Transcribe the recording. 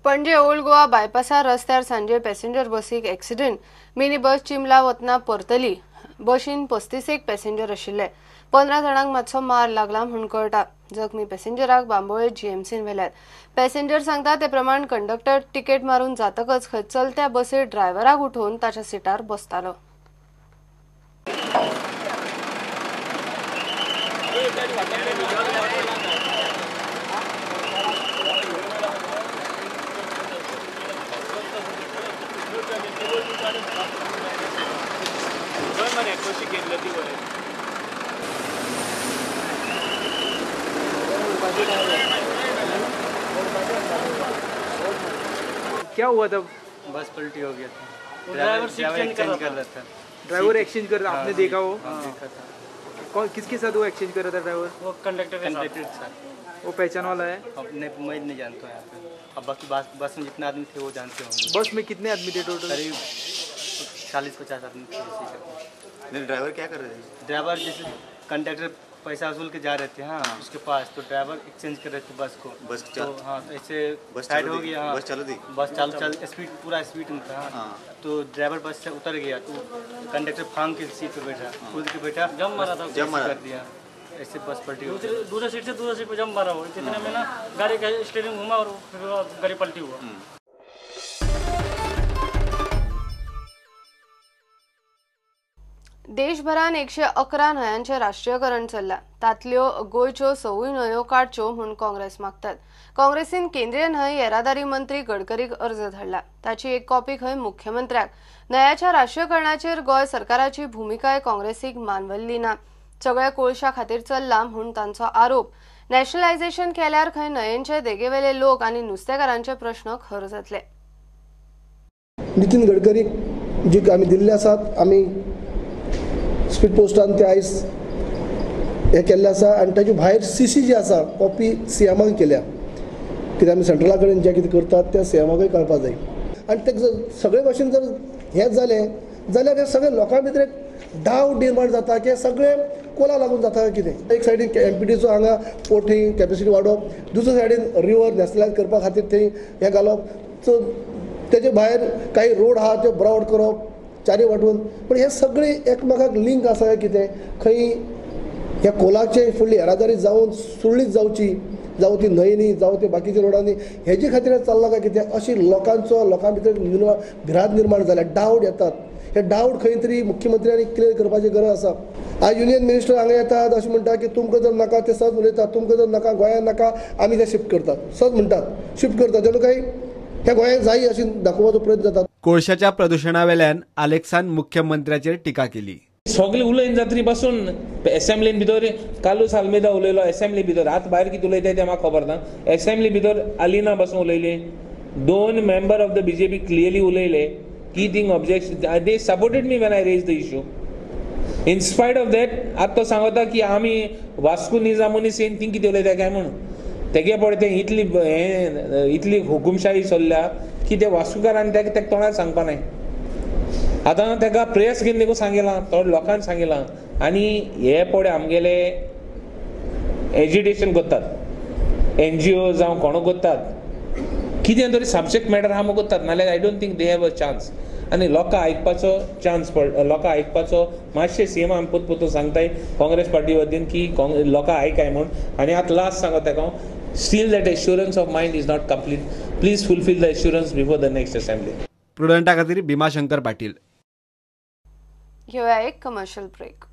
Panaji old Goa बायपासार रस्त्यार सांजे passenger बसीक accident. Mini bus चिमला वतना परतली. बशीन 35 पॅसेंजर आशिल्ले. 15 जाणांक मातसो मार लागला म्हूण कळटा. जखमी पॅसेंजराक बांबोळे जीएमसीन व्हेल्यात. पॅसेंजर सांगता ते प्रमाण कंडक्टर तिकेट मारून जातकच खंय चलत्या बसीर ड्रायव्हराक उठोवन ताच्या सिटार बसतालो. क्या हुआ था? बस पलटी हो गया था। ड्राइवर सीट चेंज कर रहा था। ड्राइवर एक्सचेंज कर रहा, आपने देखा वो? हाँ, देखा था। कौन, किसके साथ वो एक्सचेंज कर रहा था ड्राइवर? वो कंडक्टर के साथ। वो पहचान वाला है? अपने मैं नहीं जानता यहाँ पे। अब बाकी बस में जितने आदमी थे वो जानते होंगे। बस में कितने आदमी थे टोटल? करीब 40-50 आदमी थे। नहीं, ड्राइवर क्या कर रहे थे? ड्राइवर जैसे कंडक्टर पैसा वसूल के जा रहे थे, हाँ, उसके पास, तो ड्राइवर एक्सचेंज कर रहे थे बस को। बस तो हाँ, तो ऐसे साइड हो गया। हाँ, बस चालू थी। बस चालू चल स्पीड पूरा स्पीड में था। हाँ, तो ड्राइवर बस से उतर गया तो कंडक्टर फांग के सीट पे बैठा, कूद के बैठा, जम मारा था, जम मारा कर दिया। ऐसे बस पलटी। दूसरे सीट से दूसरे सीट पर जम मारा हो। इतने में ना गाड़ी का स्टीयरिंग घुमा और फिर गाड़ी पलटी हुआ। देशभरान 111 न्हंयांचें राष्ट्रीयकरण चल्लां. तांतल्यो गोंयच्यो 6 न्हंयो काडच्यो म्हूण काँग्रेस मागतात. काँग्रेसीन केंद्रीय न्हंय येरादारी मंत्री गडकरीक अर्ज धाडला. ताची एक कॉपी खंय मुख्यमंत्र्याक. न्हंयाच्या राष्ट्रीयकरणाचेर गोंय सरकाराची भुमिकाय काँग्रेसीक मानवल्ली ना. सगळ्या कोळशा खातीर चल्लां म्हूण तांचो आरोप. नॅशनलायझेशन केल्यार खंय न्हंयेचे देगेवेले लोक आनी नुस्तेकारांचे प्रश्न खर जातले. नितीन गडकरीक जी आमी दिल्ले आसात, आमी स्पीड पोस्टान ते आयज हें केल्लें आसा आनी ताजे भायर सी सी जी आसा कॉपी सी एमाक केल्या. कित्याक आमी सेंट्रला कडेन जें कितें करतात तें सी एमाकूय कळपा जाय. आनी ते सगळे भाशेन जर हें जालें जाल्यार हे सगळे लोकां भितर एक डावट निर्माण जाता की सगळें कोला लागून जाता कितें. एक सायडीन एमपीटीचो हांगा पोर्ट थंय कॅपेसिटी वाडोवप, दुसरे सायडीन रिवर नॅशनलायज करपा खातीर थंय हें घालप, सो तेजे भायर कांय रोड आहा त्यो ब्रॉड करप चारी वांटून. पण हे सगळे एकमेकाक लिंक आसा कितें खंय ह्या कोलाचे फुडली येरादारी जावन सुरळीत जावची, जावं ती न्हंयनी जावं ती बाकीच्या रोडांनी, हेजे खातीर चल्लां काय कितें अशी लोकांचो लोकां भितर भिरांत निर्माण जाल्या, डावट येतात. हे डावट खंय तरी मुख्यमंत्र्यांनी क्लियर करपाची गरज आसा. आयज युनियन मिनिस्टर हांगा येतात अशें म्हणटा की तुमकां जर नाका ते सहज उलयतात, तुमकां जर नाका गोंयांत नाका आमी ते शिफ्ट करतात, सहज म्हणटात शिफ्ट करतात, जणू काही ह्या गोंयांत जाय अशें दाखोवपाचो प्रयत्न जाता. कोळशाच्या प्रदुशणावेल्यान आलेक्सान मुख्यमंत्र्याचेर टिका केली. सगळे उलयन जातरी बसून एसेंब्लीन भितर कार्लूस आल्मेदा उलयलो, एसेंब्ली भितर आतां भायर कितें उलयता तें म्हाका खबर ना. एसेंब्ली भितर आलिना बसून उलयली, 2 member of the BJP clearly उलयले की thing objection, they supported me when I raise the issue. In spite of that आतां तो सांगता की आमी वास्को निजामुनी सेम थिंग कितें उलयता काय म्हणून. तेगे पळय तें इतली हें इतली हुकुमशाही चल्ल्या की ते वास्कोकारान तेका तेका तोंडार सांगपा नाय. आतां तेका प्रेस घेवन देखून सांगिलां, थोडे लोकांक सांगिलां. आनी हे पळय आमगेले एजिटेशन करतात, एनजीओ जावं कोणो करतात, कितें तरी सब्जेक्ट मॅटर आहा म्हूण करतात, नाल्यार I don't think they have a chance. आनी लोकां आयकपाचो चान्स पड, लोकां आयकपाचो मातशें सी एम आमी पोत पोतून सांगताय काँग्रेस पार्टी वतीन की लोकां आयकाय म्हूण. आनी आतां लास्ट सांगता तेका हांव, still that assurance of mind is not complete. Please fulfill the assurance before the next assembly. प्रुडंटा खातीर भीमाशंकर पाटील. घेऊया एक कमर्शियल ब्रेक.